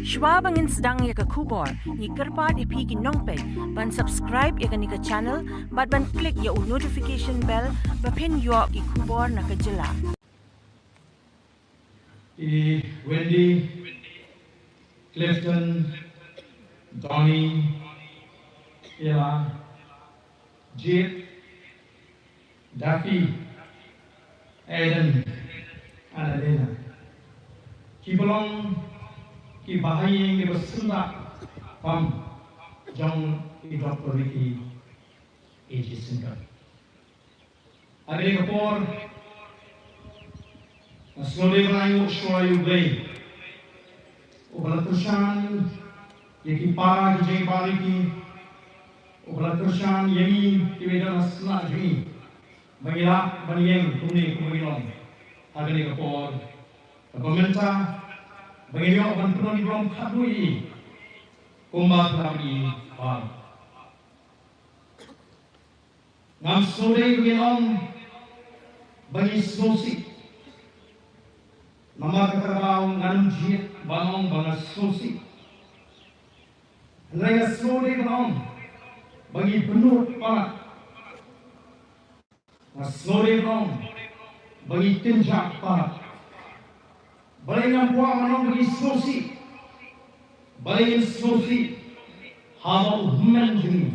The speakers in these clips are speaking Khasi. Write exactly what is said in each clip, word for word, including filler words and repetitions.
Shuwa ba ngin sdang ïa ka khubor, ngi kyrpad ïa phi ki nongpeit ban subscribe ïa kane ka channel bad ban click ïa u notification bell ba phin ïoh ki khubor na ka jylla. I Wendy, Clifton, Donny, Ella, Jade, Daffy, Aiden, Annalena. Ki ba long ki bahaïing ki ba syndah bam jong i Doctor Ricky A J Syngkon. Ha kane ka por, nga sngewdei ban ainguh shuwa ïa U Blei, uba la kyrshan ïa ki para ki jingpara ki, uba la kyrshan ïa ngi kiba ïadon ha sla jong ngi, ba ngi lah ban ïeng kumne kumba ngi long ha kane ka por, kaba mynta ba ngi ïoh ban pynlong burom khatduh ïa i kumba phi la ïohi. Ngam sngewdei ba ngin ong ba ngi sngewsih. Namar kata ka daw ngan ym jied ban ong ba nga sngewsih. Hynrei nga sngewdei ban ong ba ngi pynnud palat. Nga sngewdei ban ong ba ngi kynjah palat. Balei ngam kwah ban ong ba ngi sngewsih? Balei ngin sngewsih? Haba u hynmen jong ngi,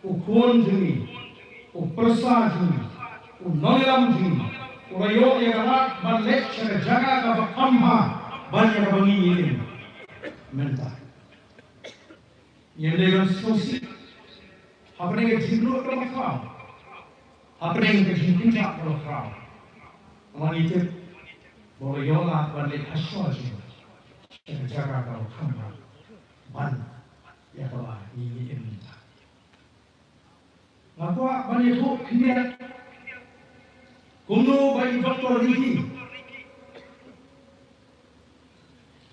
u khun jong ngi, u pyrsa jong ngi, u nongïalam jong ngi, u la ïoh ïa ka lad ban leit sha ka jaka kaba kham bha ban ïa kaba ngi ïeng mynta. Ngim dei ban sngewsih hapdeng ka jingluit kaba khraw, hapdeng ka jingkynjah kaba khraw. Namar ngi tip ba u la ïoh lad ban leit ha shwa jong ngi sha ka jaka kaba kham bha ban ïa kaba ngi ïeng mynta. Nga kwah ban ïathuh khyndiat kumno ba i Doctor Ricky,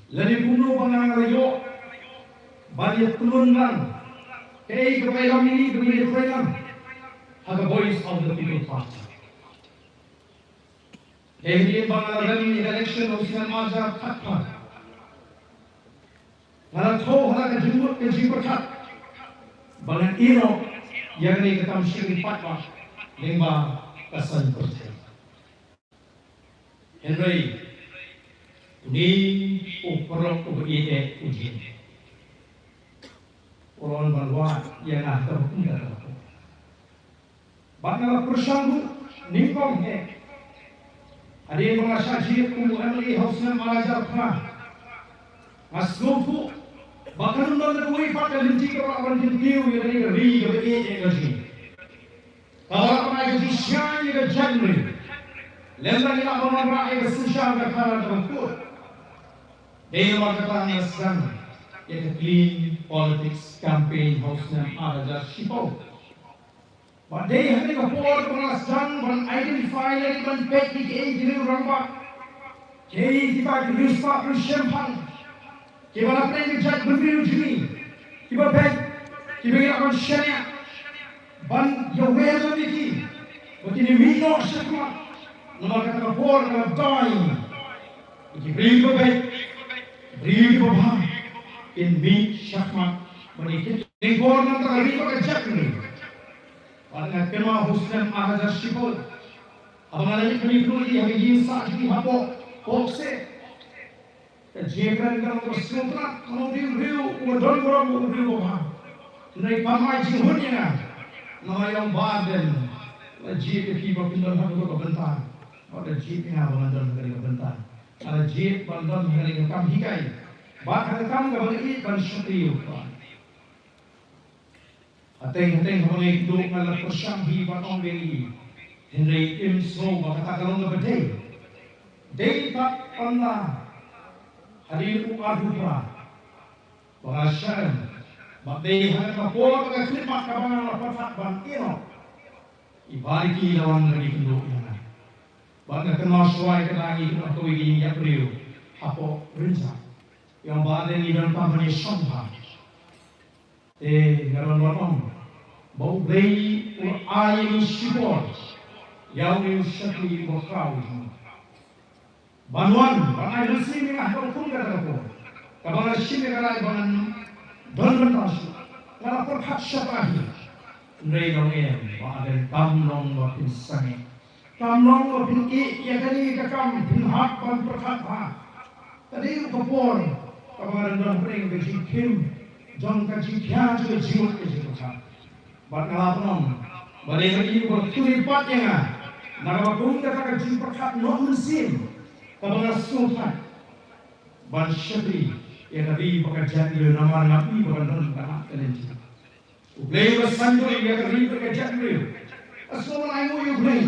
lane kumno ba nga la ïoh ban ïatylli lang kaei kaba ïalam ïa ngi, kaba ïatrei lang ha ka Voice of the People Party. Hadien ba nga la rem ïa ka election ha u snem arhajar khatphra, nga la thew ha ka jingmut ka jingpyrkhat ba ngan ïehnoh ïa kane ka kam shakri paidbah lyngba ka saiñ pyrthei. Hynrei une u paralok uba ïeit u jin u la wan ban wad ïa nga ha kaba kumta ka por. Bad nga la pyrshang ruh nyngkong eh. Hadien ba nga shah jied kum u M L A ha u snem arhajar phra, nga sngewthuh ba kan ym don kawei pat ka lynti kaba lah ban kyntiew ïa kane ka ri kaba ïeit ka jong ngi, kaba lah ban ai ka jingshai ïa ka jaitbynriew, lymda ngi lah ban wanrah ïa ka synshar ka khadar kaba kut. Dei namar kata nga sdang ïa ka Clean Politics Campaign ha u snem arhajar shiphew. Bad dei ha kane ka por ba nga la sdang ban identify lane ban peit ïa kiei ki riew rangbah, kiei kita ki riewspah riewshemphang kiba na pdeng ka jaitbynriew jong ngi, kiba beit, kiba ngi lah ban shaniah, ban ïawer lem ïa ki ba kin ïa mih noh shakhmat. Namar kata ka por ka la dei ba ki briew kiba beit, ki briew kiba bha kin mih shakhmat ban ïa kit lyngkor na ka ri bad ka jaitbynriew. Bad nga kynmaw ha u snem arhajar shiphew, haba nga la leit ban ïakynduh ïa ka ïing sah jong ngi hapoh Pokse, ka jingkren ka long kaba sngewtynnat, ka long u dei u briew uba don burom, u briew uba bha. Hynrei kam ai jinghun ïa nga. Namar ïa u Bah Ardent la jied ïa phi ba phin don ha kato ka bynta, bad la jied ïa nga ba ngan don ha kane ka bynta. Nga la jied ban don ha kane ka kam hikai bad ha ka kam kaba nga ïeit ban shakri ïa u Trai. Hateng hateng haba nga ïakynduh nga la pyrshang hi ban ong ïa ngi, hynrei im sngew ba kata ka long kaba dei. Dei pat pynban hadien u arphew phra ba nga shah rem, bad dei ha kata ka por ka khlieh mat kaba nga la pyrkhat ban ïehnoh, i Bah Ricky la wan ban ïakynduh ïa nga. Bad nga kynmaw shuwa ïa kata, ngi kynnoh kawei ka ïing ïap briew hapoh Rynjah. Ïa u Bah Ardent ngi donkam ban ïashong bha. Te nga don ban ong ba U Blei u la ai ïa ngi shipor ïa une u shakri uba khraw jong ngi, ban wan ban ai mynsiem ïa nga ha kaba kum kata ka por, kaba shim ïa ka rai ba ngan don bynta shuh, nga la pyrkhat shata hi. Hynrei nongem, ba ha ka kam long ba phin sangeh, kam long ba phin ïeh ïa kane ka kam, phin hap ban pyrkhat bha. Ka dei ka por kaba nga dang don hapdeng ka jingkhim jong ka jingkhia jong ka jingmut ka jingpyrkhat. Bad nga la pynlong ba dei ma i uba la kylli pat ïa nga na kaba kum kata ka jingpyrkhat noh mynsiem kaba nga sngewthuh ban shakri ïa ka ri bad ka jaitbynriew namar nga i ba kan don ka hok ka lynti. U Blei uba sngewthuh ïa ka ri bad ka jaitbynriew. Nga sngewbha ban ainguh ïa u Blei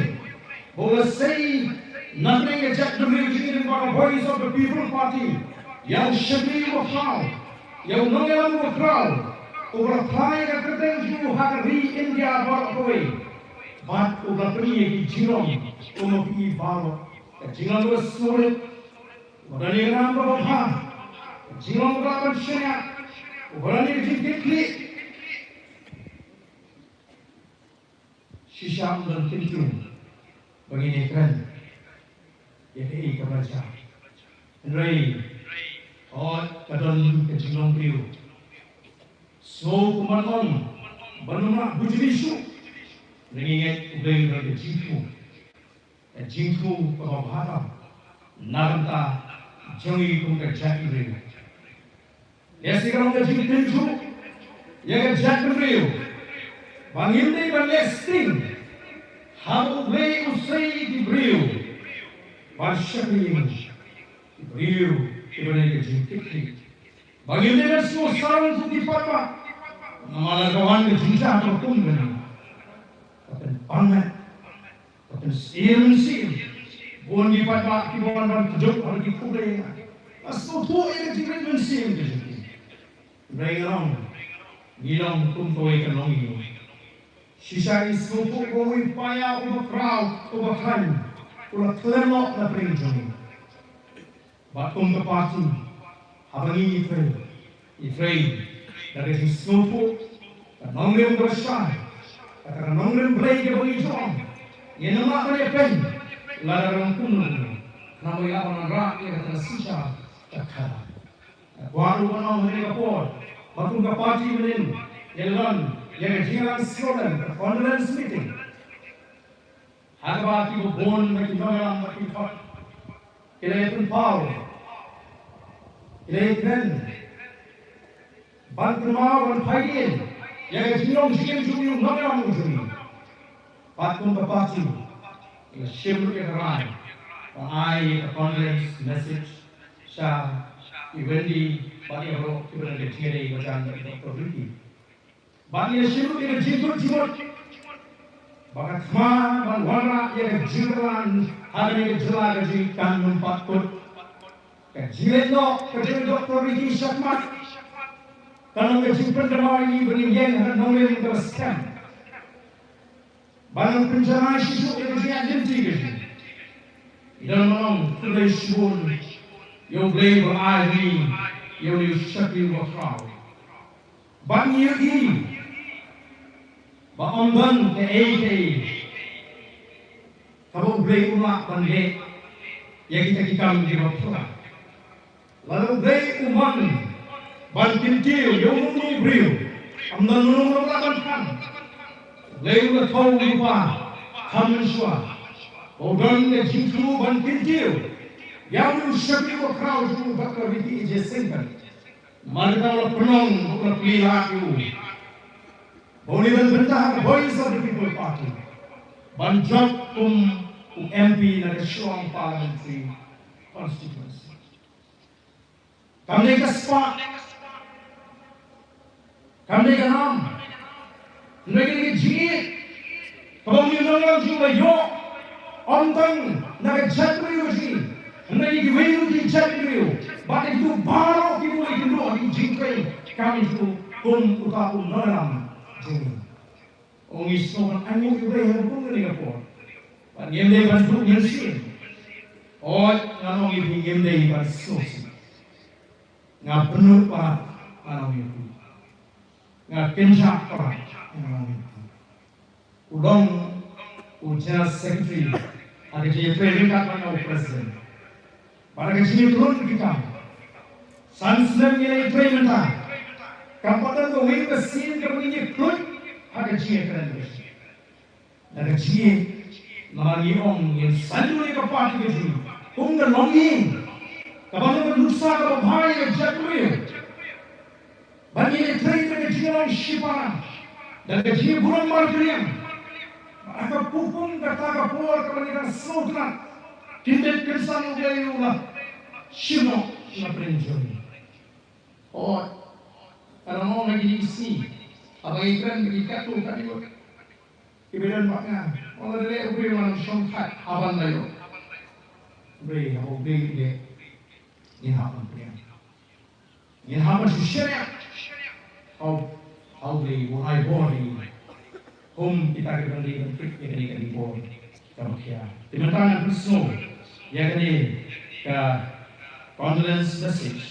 ba u la sei na pdeng ka jaitbynriew jong ngi lyngba ka Voice of the People Party ïa u shakri uba khraw, ïa u nongïalam uba khraw, uba la phla ïa ka kyrteng jong u ha ka ri India baroh kawei. Bad uba la pyni ïa ki jinglong kum ma phi baroh, ka jinglong kaba sngewrit, uba don ïa ka nam kaba bha, ka jinglong kaba lah ban shaniah, uba don ïa ka jingkitkhlieh. Shisha ym don kyntien ba ngin ïakren ïa kaei kaba la jia. Hynrei hooid, ka don ka jinglong briew. Sngew kumba ong, ban ym lah bujli shuh. Hynrei ngi ngeit U Blei u don ka jingthmu, ka jingthmu kaba bha tam na ka bynta jong ngi kum ka jaitbynriew. Lehse ka long ka jingtynjuh ïa ka jaitbynriew ba ngim dei ban leh sting haba U Blei u sei ïa ki briew ban shakri ïa ngi, ki briew kiba don ka jingkitkhlieh. Ba ngim dei ban sngewsarong kum ki paidbah namar lada ka wan ka jingjia kaba kum kane, ka pynpang met, ka pynshit mynsiem. Bun ki paidbah kiba wan ban kjut ha ki khublei ïa nga. Nga sngewthuh ïa ka jingrit mynsiem ka jong ki. Hynrei nga ong, ngi long kum kawei ka longïing. Shisha ngi sngewthuh ba uwei u paia uba khraw, uba khlaiñ, u la khlem noh na pdeng jong ngi. Bad kum ka party, haba ngi ïatrei, ïatrei da ka jingsngewthuh, ka nongrim kaba shai, kata ka nongrim Blei kaba ngi ju ong, ngin ym lah ban ïapeiñ lada ka long kumno kumno, namar ïa ban wanrah ïa kata ka synshar ka khadar. Nga kwah ruh ban ong ha kane ka por ba kum ka party mynnin ngi la don ïa ka jingïalang sngewlem, ka condolence meeting, ha kaba kiba bun na ki nongïalam bad ki khot ki la ïapynpaw, ki la ïakren ban kynmaw, ban phai dien ïa ka jinglong jingim jong u nongïalam u jong ngi. Bad kum ka party ngi la shim ruh ïa ka rai ban ai ïa ka condolence message sha i Wendy bad ïa baroh kiba don ka jingïadei ba jan bad i Doctor Ricky. Bad ngi la shim ruh ïa ka jingkut jingmut ba ka thma ban wanrah ïa ka jingkyrpad ha kane ka jylla ka jong ngi kan ym pat kut. Ka jingleit noh ka jong i Doctor Ricky shakhmat kan long ka jingpyndonkam ïa ngi ba ngin ïeng ha ka nongrim kaba skhem. Ba ngan pynjanai shisha ïa ka jingïaid lynti ka jong ngi. Ngi don ban ong khublei shibun ïa U Blei ba la ai ïa ngi ïa une u shakri uba khraw. Bad ngi ïohi ba ym don kaei kaei kaba U Blei um lah ban leh ïa kita ki kam kiba pura. Lada U Blei u mon ban kyntiew ïa uno uno u briew, ym don uno uno uba lah ban than. U Blei u la thew u Kpa ha mynshuwa ba u don ka jingthmu ban kyntiew ïa une u shakri uba khraw jong u Doctor Ricky A J Syngkon. Namar kata u la pynlong, u la plie lad ïa u ba un ïadon bynta ha ka Voice of the People Party ban jop kum u M P na ka Shillong Parliamentary Constituency. Kam dei ka spah, kam dei ka nam, hynrei ka dei ka jingïeit kaba une u nongïalam jong ngi u la ïoh, ym tang na ka jaitbynriew jong ngi, hynrei na kiwei kiwei ki jaitbynriew bad na kito baroh kiba u la ïakynduh ha ki jingtrei kam jong u kum uta u nongïalam jong ngi. Ong, ngi sngewbha ban ainguh ïa U Blei ha kane ka por. Bad ngim dei ban duh mynsiem. Hooid, ngan ong ïa phi, ngim dei ban sngewsih. Nga bynnud palat, ngan ong ïa phi. Nga kynjah palat, ngan ong ïa phi. U long u General Secretary ha ka jingïatrei ryngkat bad u President. Bad ha ka jingïatylli ki kam, San snem ngi la ïatrei mynta. Kam pat don kawei ka sien kaba ngin ïakhlad ha ka jingïakren. Na ka jingim, namar ngi ong ngin saiñdur ïa ka party ka jong ngi kum ka longïing kaba long ka nuksa kaba bha ïa ka jaitbynriew. Ba ngin ïatrei da ka jinglong shipara, da ka jingburom markylliang. Ba ha ka pung kata ka por kaba ngi dang sngewtynnat, kin dei kin san u Blei u la shim noh na pdeng jong ngi. Hooid, ka dang long na kine ki sngi, haba ngi kren, ngi katto katne. Ki ba don bad nga, ong lada leh u briew ngan shong thait ha ban da ïoh. Briew, haba u briew u leh, ngin hap ban pdiang. Ngin hap ban shu shaniah. Hau, hau briew, u ai bor ïa ngi. Kum kita ki ban dei ban tip ïa kane ka dei bor kaba khia. Te mynta ngan pynsngew ïa kane ka condolence message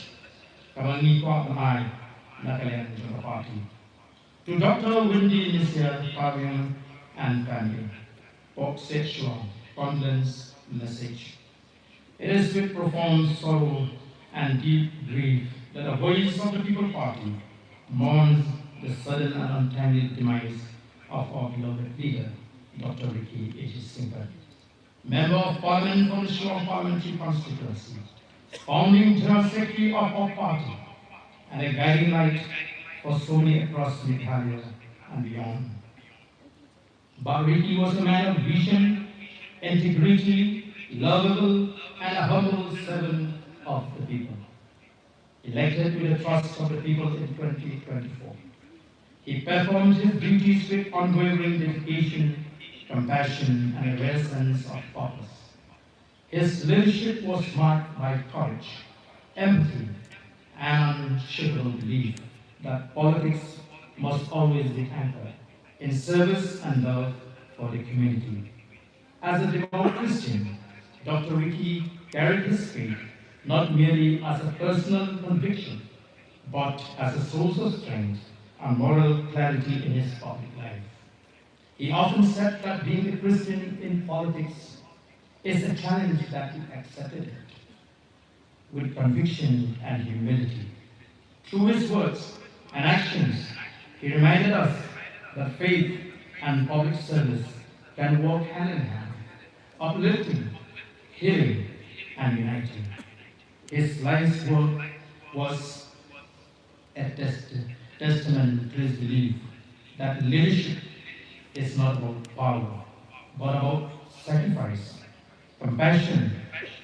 kaba ngi kwah ban ai na ka liang jong ka party. To Doctor Windy Nesia Pawing and family, Pok Seh Shillong, condolence message. It is with profound sorrow and deep grief that the Voice of the People Party mourns the sudden and untimely demise of our beloved leader, Doctor Ricky A J Syngkon, Member of Parliament from the Shillong Parliamentary Constituency, founding General Secretary of our party, and a guiding light for so many across Meghalaya and beyond. Bah Ricky was a man of vision, integrity, lovable, and a humble servant of the people. Elected with the trust of the people in twenty twenty-four, he performed his duties with unwavering dedication, compassion, and a rare sense of purpose. His leadership was marked by courage, empathy, and unshakable belief that politics must always be anchored in service and love for the community. As a devout Christian, Doctor Ricky carried his faith not merely as a personal conviction, but as a source of strength and moral clarity in his public life. He often said that being a Christian in politics is a challenge that he accepted with conviction and humility. Through his words and actions, he reminded us that faith and public service can walk hand in hand, uplifting, healing, and uniting. His life's work was a test- testament to his belief that leadership is not about power, but about sacrifice, compassion,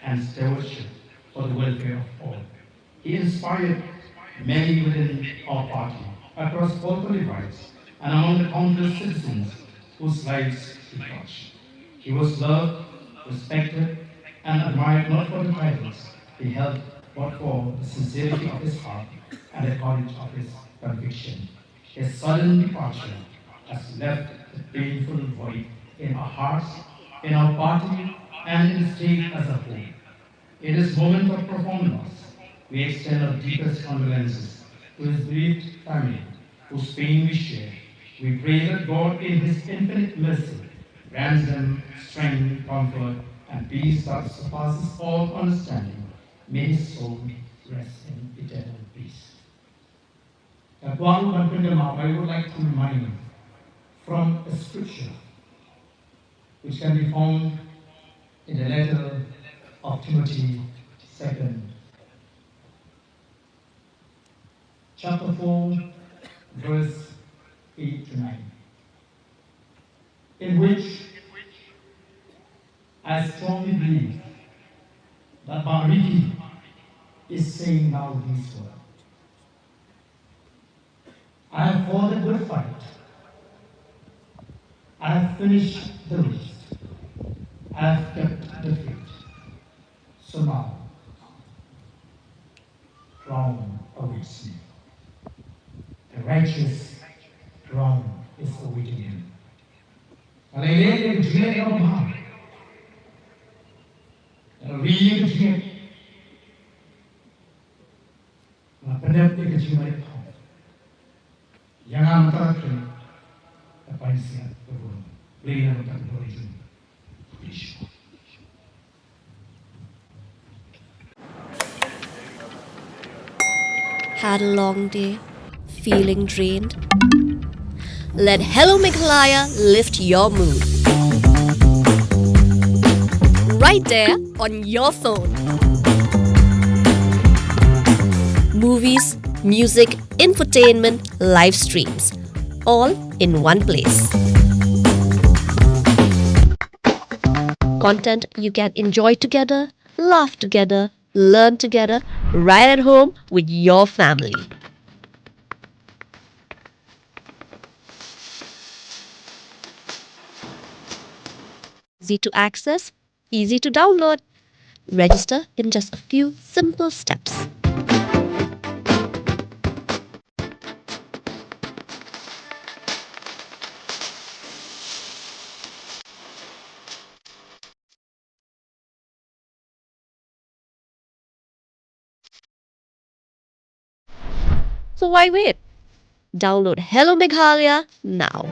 and stewardship for the welfare of all. He inspired many within our party, across political divides, and among the countless citizens whose lives he touched. He was loved, respected, and admired not for the titles he held, but for the sincerity of his heart and the courage of his conviction. His sudden departure has left a painful void in our hearts, in our party, and in the state as a whole. In this moment of profound loss, we extend our deepest condolences to his bereaved family, whose pain we share. We pray that God, in his infinite mercy, grants them strength, comfort, and peace that surpasses all understanding. May his soul rest in eternal peace. Ka kwah ruh ban pyndem, I would like to remind from a scripture which can be found in the letter of Timothy, second chapter four, verse eight to nine, in which I strongly believe that Bah Ricky is saying now these words. I have fought a good fight. I have finished the race. I have kept the faith. So now, crown awaits me. The righteous crown is awaiting him. Ka lei lei ka jingeh ka bha. Ka lei lei ka jingeh. Nga pyndep ïa ka jingmut ïa nga mynta ka pansngiat ka burom. Blei na mynta ka burom jong. Blei shuwa. Had a long day? Feeling drained? Let Hello Meghalaya lift your mood. Right there on your phone. Movies, music, infotainment, live streams, all in one place. Content you can enjoy together, laugh together, learn together, right at home with your family. Easy to access, easy to download. Register in just a few simple steps. So why wait? Download Hello Meghalaya now.